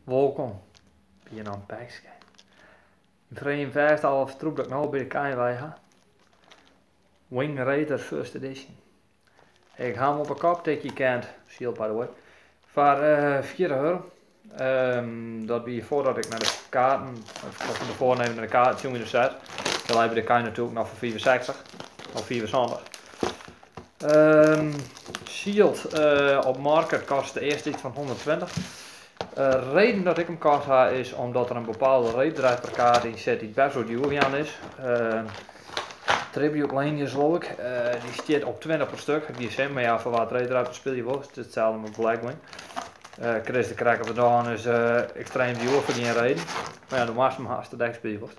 Wolkom by in unpackske. Ik freegje jim fêst ôf of troep dat ik no by de KNW ha. Wing Raider First Edition. Ik ha him op 'e kop tikje kend, sealed by the way, foar €40. Dat wie foardat ik nei de kaarten, of fan tefoaren even nei de kaarten sjoen yn de set. De lei by de KN natuerlik noch foar 65 of 75. Sealed op market kost de earste iets fan 120. Reden dat ik him kocht ha, is omdat der in bepaalde Raidraptor kaart yn sit dy't best wol djoer jaan is. Tribute Lanius, leau ik. Dy stiet op 20 per stuk. Hat gjin sin, mar ja, foar wa't Raidraptor spylje wol, is it itselde mei Blackwing. Chris de Crack of the Dawn is ekstreem djoer foar gjin reden. Mar ja, do moatst him ha ast de deck spylje wolst.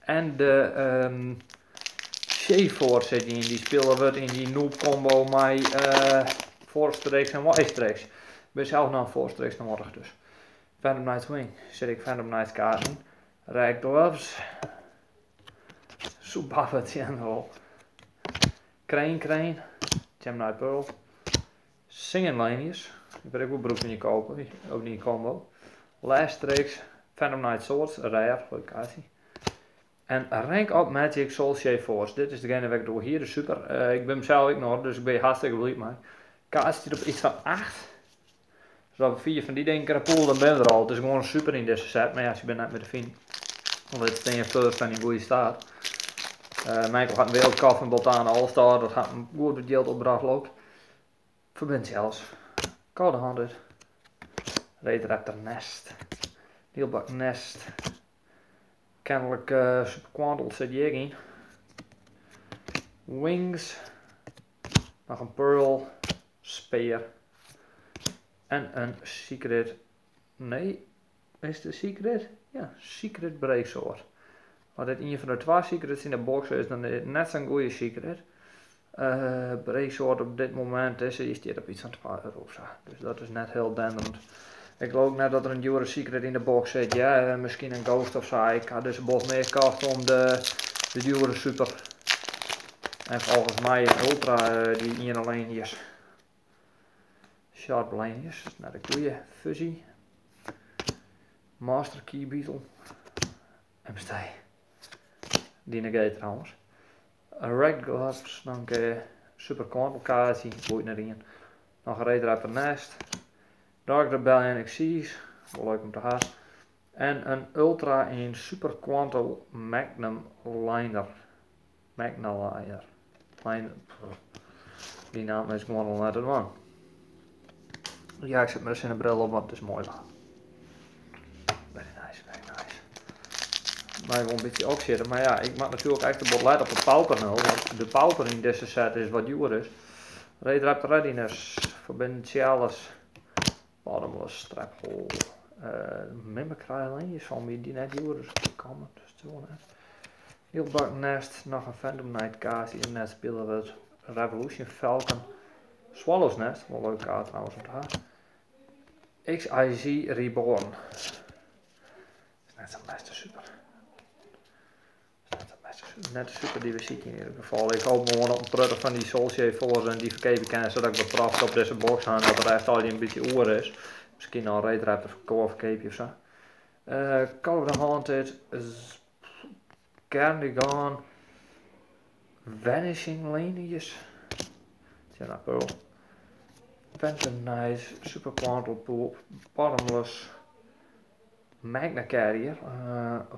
En de Shadeforce sit yn, dy spile wurdt yn dy noob combo mei Force Strix en Wise Strix. Ik bin sels noch in Force Strix noadich, dus. Phantom Knights Wing, sit ik Phantom Knights kaarten. Rag Gloves. Subaba General. Crane Crane. Gemini Pearl. Singing Lanius. Die wurdt ek wol brûkt yn je kopen, of yn je combo. Last Tricks. Phantom Knight Swords, rare, lokaasje. En Rank Up Magic Soul Shape Force. Dit is degene wêr't ik it oer hie, de super. Ik bin him sels ek noch, dus ik bin hjir hartstikke bliid mei. Kaart stiet op iets fan 8. Dus as we 4 fan dy dingen kinne poelen, dan binne we der al. It is gewoan in super yn dizze set, mar ja, se binne net mear te finen. Want it stean first en yn goede staat. Michael hat in wereldkop fan Boltane All-Star, dat hat him goed wat jild opbrocht, leau ik. Forbidden Chalice. Call the Haunted. Raidraptor Nest. Nielbak Nest. Kennelijk Super Quantal sit hjir yn. Wings. Noch in Pearl. Spear. En in Secret. Nee, is it de Secret? Ja, Secret Breaksword. As dit ien fan de twa Secrets yn de box is, dan is it net sa'n goede Secret. Breaksword op dit momint is, die stiet op iets fan €2 of sa. Dus dat is net hiel denderend. Ik geloof net dat der in djoere Secret yn de box sit. Ja, miskien in Ghost of sa. Ik ha dizze box mear kocht om de djoere super. En volgens my in Ultra dy ien alleen is. Sharp Lanius, net de goede. Fuzzy. Master Key Beetle. MST. Die negate trouwens. Red Gloves, dan een keer Super Quantal kaartje, boeit net ien. Noch in Raidraptor Nest. Dark Rebellion Xyz, wol leuk om te ha. En in Ultra in Super Quantal Magnum Liner. Magnaliner. Liner. Die naam is gewoan al net te dwaan. Ja, ik set mijn zonnebril op, want het is mooi waar. Very nice, very nice. Maar wel een beetje opzitten. Maar ja, ik maak natuurlijk echt de bot let op de pauper nu. Want de pauper in deze set is wat duur is. Raidraptor Readiness, Forbidden Chalice, Bottomless Trap Hole. Mimicry is van mij die net duur is gekomen. Dus het net. Eelbak Nest, nog een Phantom Knight kaart die net spelen wordt. Revolution Falcon. Swallow's Nest, wel een leuke kaart trouwens om te hebben. XIZ Reborn. Is net zo'n beste super. Is net zo'n beste super. Net de super die we zien in ieder geval. Ik hoop gewoon op een prutter van die Soul Shape Force en die verkepen kan, zodat ik wat profit op deze box ha en dat de rest al een beetje oer is. Misschien al Raidraptor verkoop of zo. Call of the Haunted, Carnigan, Vanishing Lanius, Jenna Pearl, Phantom Knight, Super Quantal Pool, Bottomless, Magna Carrier.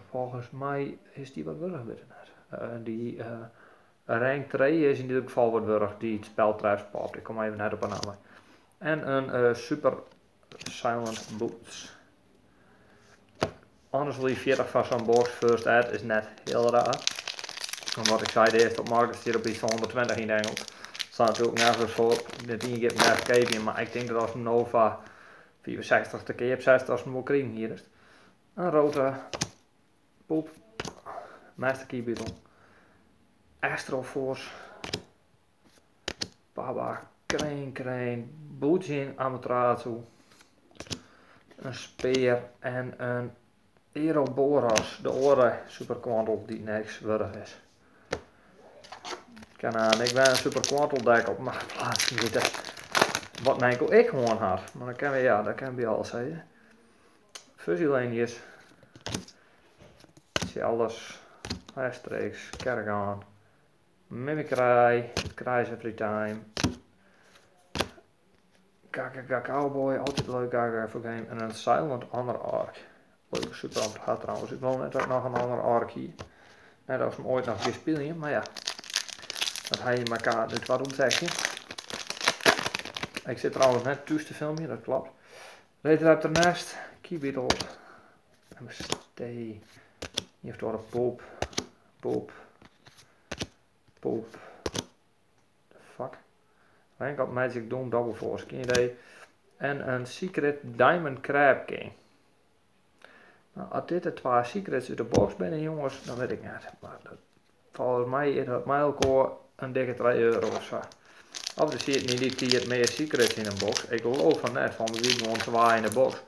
Volgens mij is die wat wurdich, weet ik net. Die rank 2 is in ieder geval wat wurdich, die het spel treft popt. Ik kom even net op een naam. En een Super Silent Boots. Honestly, 40 van zo'n box first ed is net heel raar. En wat ik zei, de eerste op market staat op iets van 120 in Engels. Staat natuurlijk nergens voor. Dit hier geeft me even, maar ik denk dat als Nova 65 te keer op 60 als we hem wel krijgen hier is. Een rode poep. Master Key Beetle. Astral Force. Baba Crane Crane. Bujin Amaterasu. Een speer en een Aeroboros, de oare Super Quantal die niks wurdich is. Kan aan, ik ben een Super Quantal deck op mijn plaats zitten. Wat enkel ik gewoon had. Maar dan kan we, ja, dat kan bij alles zeggen. Fuzzy Lanius. Chalice. Last Tricks. Kerrigan. Mimicry. It cries every time. Gagaga Cowboy. Altyd leuk Gagaga voor game. En een Silent Honor Ark. Leuke super hard trouwens. Ik wil net ook nog een andere Ark hier. Net als hem ooit nog weer spelen, maar ja. Dat hij in elkaar dus waarom zeg je? Ik zit trouwens net thuis te filmen, dat klopt. Raidraptor Nest, Keybeetle, MST, hier heeft door een poep, poep, poep, the fuck. Rank Up Magic Doom Double Force, geen idee. En een Secret Diamond Crab King. Nou, als dit de twee secrets uit de box binnen, jongens, dan weet ik niet. Maar dat, volgens mij is dat met elkaar een dikke €3 of zo. Of er zit niet die tijd meer secrets in een box. Ik geloof van net, van wie gewoon twee in de box.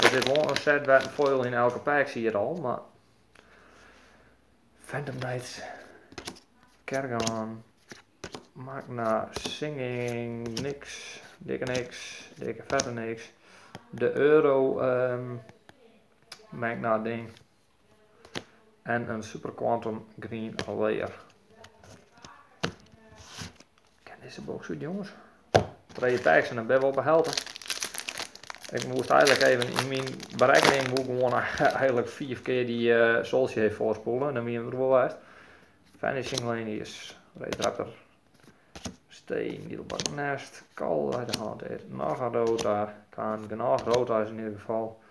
Er zit wel een set met een foil in elke pack, zie je het al, maar... Phantom Knights, Kerrigan, Magna, Singing, niks, dikke niks, dikke vette niks. De Euro Magna ding. En een Super Quantum Green Layer. Ken deze box goed, jongens. Twee packs en dan ben we op de helft. Ik moest eigenlijk even in mijn berekening moet ik gewoon eigenlijk 4 keer die Soulsje heeft voorspoelen. En dan ben je er wel uit. Vanishing Lanius, Raidraptor, Steen, Needlebug Nest, Call uit de hand, nog een Rota, kan genoeg Rota is in ieder geval.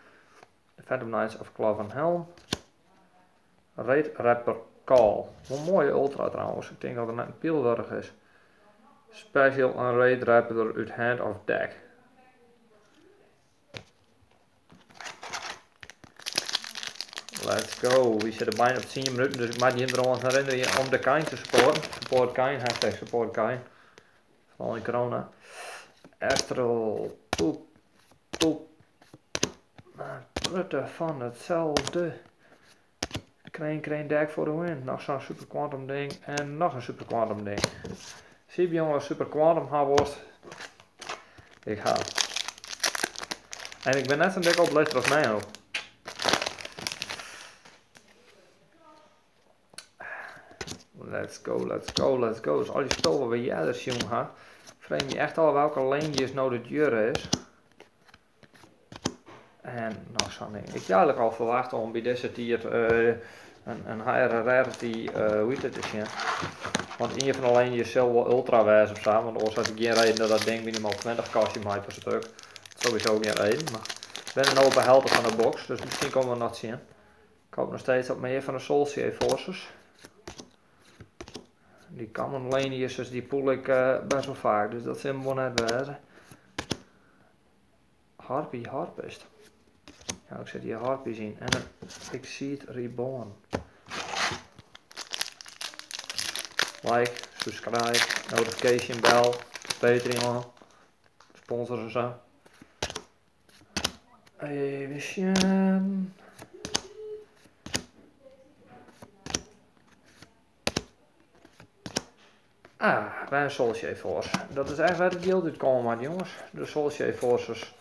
De Phantom Knights of Cloven Helm. Raidraptor Call. Een mooie ultra trouwens. Ik denk dat er net een pielwurg is. Special een Raidraptor uit Hand of Deck. Let's go. We zitten bijna op 10 minuten, dus ik maak niet erom herinneren om de Kain te supporten. Support Kain, hashtag support Kain. Vooral in corona. Astral, poep, poep. Maar prutten van hetzelfde. Crane, crane deck voor de win. Nog zo'n super quantum ding en nog een super quantum ding. Zie je jongens, super quantum haarworst. Ik ga. En ik ben net zo'n dikke oplichter als mij ook. Let's go, let's go, let's go. Dus al die spul wat we hier zien, ha. Vreemd je echt al welke leentjes nou de dure is. En nog zo'n ding. Ik had eigenlijk al verwacht om bij deze tier een higher rarity, hoe heet het is, ja. Want een van de leentjes zal wel ultra wijs of zo, want anders had ik geen reden dat dat ding minimaal 20 kastje maakt per stuk. Sowieso geen reden, maar ik ben een open helft van de box, dus misschien komen we nog zien. Ik hoop nog steeds op meer van de Soul Forces. Die common lanius, dus die poel ik best wel vaak, dus dat zijn wel net wijze. Harpy Harpist. Ja, ik zet hier Harpies in en een Exceed Reborn. Like, subscribe, notification bell, Patreon, sponsors en zo. Even zien. Ah, bij een Soul Force. Dat is echt waar het deel uit komen, maar jongens. De Soul Forces.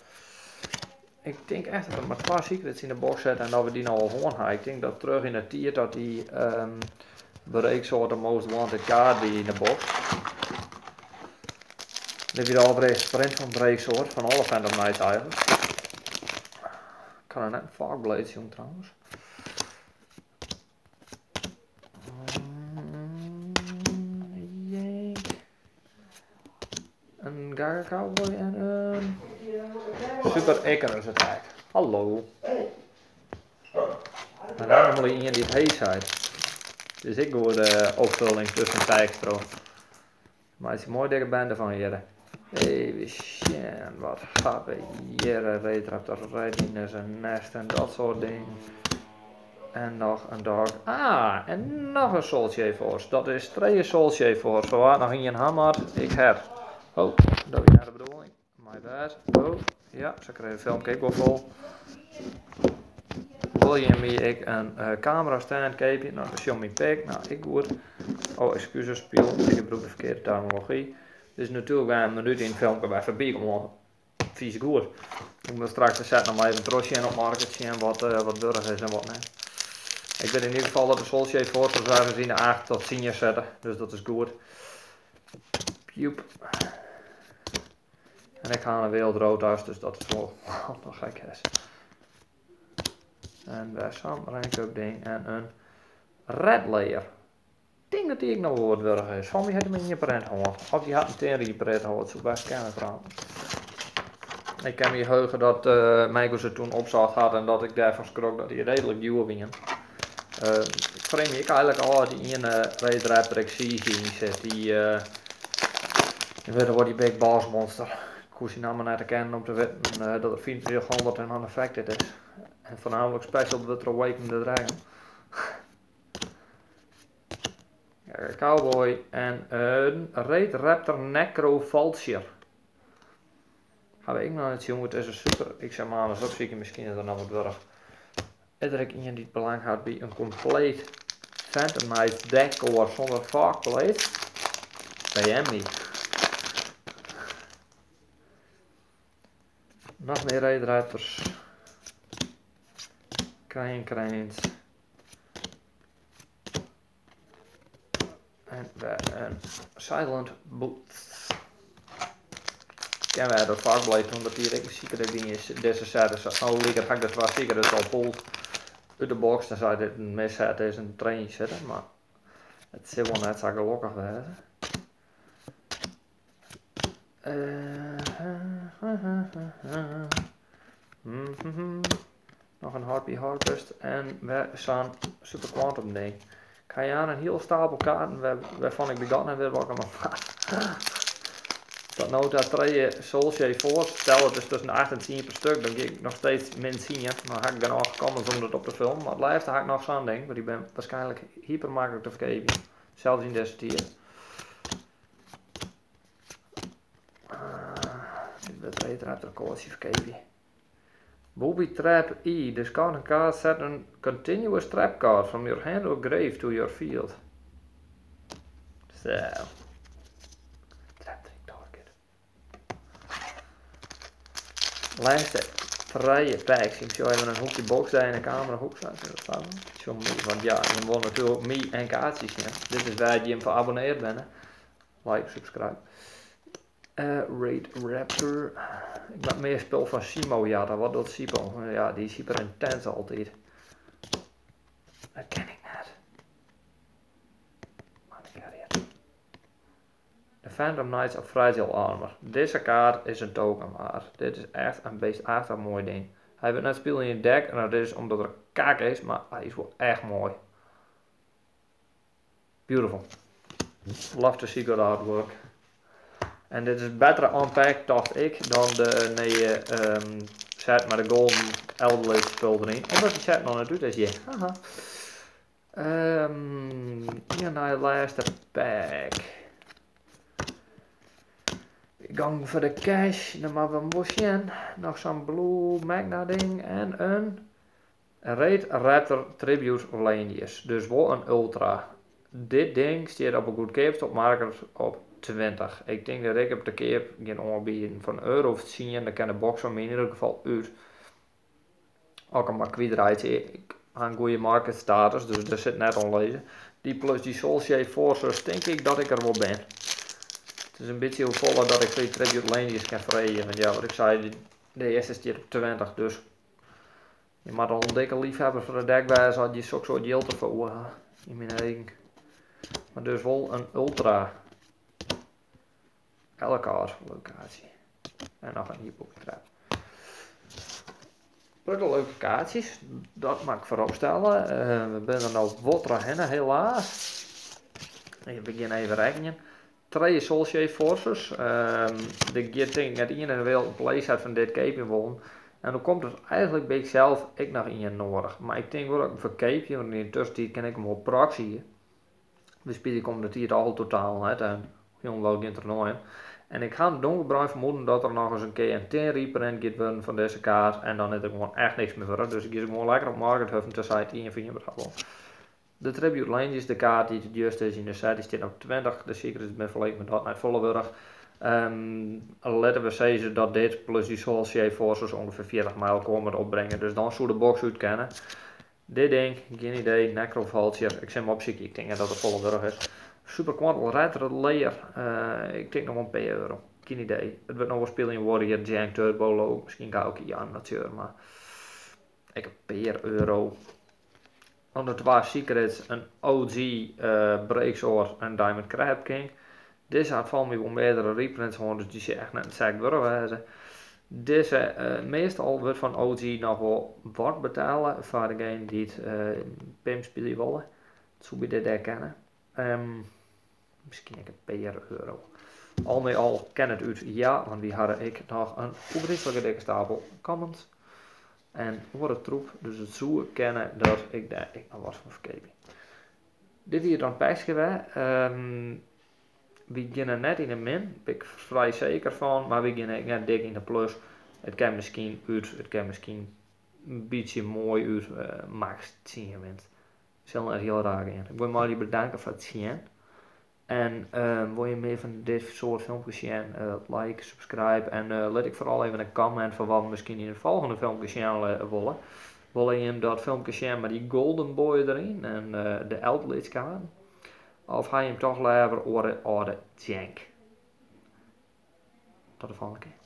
Ik denk echt dat er maar 2 secrets in de box zetten en dat we die nou al gewoon hebben. Ik denk dat terug in het tier dat die bereiksoort de most wanted kaart die in de box. Dan heb je de allereerste print van bereiksoort van alle Phantom Knights eigenlijk. Ik kan er net een Fog Blade zien trouwens. Een Gaga Cowboy en een Super Icarus Attack. Hallo. En daar nog maar iemand die het heet zei. Dus ik hoor de opvulling tussen Dijkstra. Maar het is een mooi dikke bende van hier. Even zien, wat gaan we hier? Raidraptor Readiness en Nest en dat soort dingen. En nog een dog. Ah, en nog een Soul Force. Dat is 2 Soul Force. Zo had nog een hammer. Ik heb. Oh, dat is naar de bedoeling. My bad. Oh, ja, zo krijg je de film ook wel vol. Wil je me ik een camera stand kopen? Nou, dat is mijn pick. Nou, ik goed. Oh, excuses, spiel. Ik gebruik de verkeerde terminologie. Dus natuurlijk bij een minuut in het filmpje bij voorbij gewoon Vies goed. Ik moet straks de set nog maar even terug op market zien wat, wat wurdich is en wat net. Ik weet in ieder geval dat de Soulshade Fortress ergens in de 8 tot 10 zetten, dus dat is goed. Piep. En ik ga een wereld thuis, dus dat is wel nog gek is. En daar zo'n rank-up ding en een red layer. Ik denk dat die ik nog wel wat wurdich is. Van wie had hem in je print gehad? Of die had een ten reprint gehad, zo best kennen trouwens. Ik kan me heugen dat Michael ze toen opzag had en dat ik daarvan schrok dat hij redelijk duur was. Ik vreemd ik eigenlijk al die ene Raid Raptor XC zien zit. Die, ik weet wat die Big Boss Monster. Ik hoef zijn naam net te kennen om te weten dat het 2400 en unaffected is. En voornamelijk special with Awaken the Dragon. Cowboy en een Raid Raptor Necro Vulture. Gaan we ik nog net zien, het is een super. Ik zeg maar, anders opzoeken, misschien is er nog wat wurg. Is er iemand die het belang had bij een compleet Phantom Knights decor zonder fog plate? PM me. Nog meer Raid Raptors. Crane Cranes. En we een Silent Boots. Ken wij dat vaak blijft omdat hier ik secret ding is deze set is oh lekker ga ik dat wel zeker het al polt uit de box dan zou dit een misset is een trein zitten, maar het zit wel net zo gelukkig wezen. Nog een Harpy Harvest en we staan Super Quantum ding. Ik ga je aan een heel stapel kaarten waarvan ik begonnen heb wat ik nog Dat nou dat 3 Soulshade voor, stel het is tussen 8 en 10 per stuk, dan ga ik nog steeds min 10. Maar had ik dan al gekomen zonder het op te filmen. Maar het laatste had ik nog zo'n ding, want die ben waarschijnlijk hyper makkelijk te vergeven. Zelfs in deze tier. Dit wordt uiteraard een koortje vergeven. Booby Trap E. Discard a card, set a continuous trap card from your hand or grave to your field. Zo. Trap trick target. Laatste vrije packs. Ik zal even een hoekje box daar in de camera hoek staan. Want ja, je wil natuurlijk me en kaartjes zien. Dit is waar je hem voor abonneerd bent. Hè. Like, subscribe. Raid Raptor. Ik maak meer spul van Simo, ja, dat wat doet Simo? Ja, die is hyper intens altijd. Dat ken ik net. Maar ik ken De Phantom Knights of Fragile Armor. Deze kaart is een token maar. Dit is echt een beestachtig mooi ding. Hij wordt net spelen in je deck en dat is omdat er kaak is, maar hij is wel echt mooi. Beautiful. Love to see good artwork. En dit is betere unpack, dacht ik, dan de nieuwe set met de golden Eldritch spul erin. Omdat die set nog net doet is, ja. Haha. Hier naar de laatste pack. Gang voor de cash, dan maar we een Nog zo'n Blue Magna ding en een Raid Raptor Tribute Lanius. Dus wel een ultra. Dit ding staat op een goedkoopste op market op 20. Ik denk dat ik op de keer geen aanbieden van euro of 10. Dan kan de box van mij in ieder geval uit. Ook een maar kwijt. Ik heb een goede market status, dus daar zit net lezen. Die plus die Soulshade Forces, denk ik dat ik er wel ben. Het is een beetje hoe volle dat ik twee Tribute Lanius kan vreden. Want ja, wat ik zei, de eerste staat op 20, dus je moet al een dikke liefhebber voor de dekwijze had je zo'n soort yield ervoor in mijn eigen. Maar dus wel een ultra. Elke locatie. En nog een hypotrap. Leuke leuke kaartjes, dat mag ik voorop stellen. We zijn er nou wat heen, helaas. Ik begin even rekenen. 2 Soulshade Forces. De gear denk ik net in en wil een playset van dit cape in. En dan komt het eigenlijk bij ik zelf ik nog in je nodig. Maar ik denk wel dat ik hem verkeepje, want in de tussentijd kan ik hem op proxy. Dus speel komt het hier al totaal net en heel wel geen toernooi. En ik ga een donkerbruin vermoeden dat er nog eens een keer een 10 reprint gaat worden van deze kaart. En dan is er gewoon echt niks meer voor. Dus ik ga gewoon lekker op market huffen tussen het 1 en 4 wel. De Tribute Lane is de kaart die het juist is in de set. Die staat op 20. De secret is ben verleken met dat net volle wurg. Litte we sizze dat dit plus dy Soul Forces ûngefear 40 mei elkoar moat opbringe. Dus dan soe de box út kinne. Dit ding, gjin idee, Necro Vulture. Ik sil him opsykje, ik tink net dat it folle wurdich is. Super Quantal Red Layer, ik tink noch wol in pear euro. Gjin idee. It wurdt noch wol spyljen Warrior Jank Turbo Low. Miskien ga ik ja, natuurlijk, mar ek in pear euro. Dan de twa secrets, in OG Breaksword en Diamond Crab King. Dizze hat foar my wol meardere reprints hân, dus dy sil echt net in sek wurdich wêze. Dizze, meastal wurdt fan OG noch wol wat betelle foar degene dy't Pim spylje wolle. Dat soe by dit dêr kinne. Miskien ek in pear euro. Al mei al kin it út, ja, want wy hawwe ek noch in ôfgryslike dikke stapel commons. En oare troep, dus it soe kinne dat ik dêr ek noch wat fan ferkeapje. Dit wie dan Peske wer. Wy geane net yn de min, bin ik frij seker fan, mar wy geane ek net dik yn de plus. It kin miskien út, it kin miskien in bytsje moai út, max 10 winst. Sil net hiel raar gean. Ik wol jullie bedanken foar it sjen. En wol je mear fan dit soart filmpjes sjen, like, subscribe en lit ik foaral even in comment foar wat we miskien yn it folgjende filmpje sjen wolle. Wolle jim dat filmpje sjen mei dy Golden Boy deryn en de Eldlich kaarten? Of ha jim toch leaver oare âlde jank? Tot de volgende kear.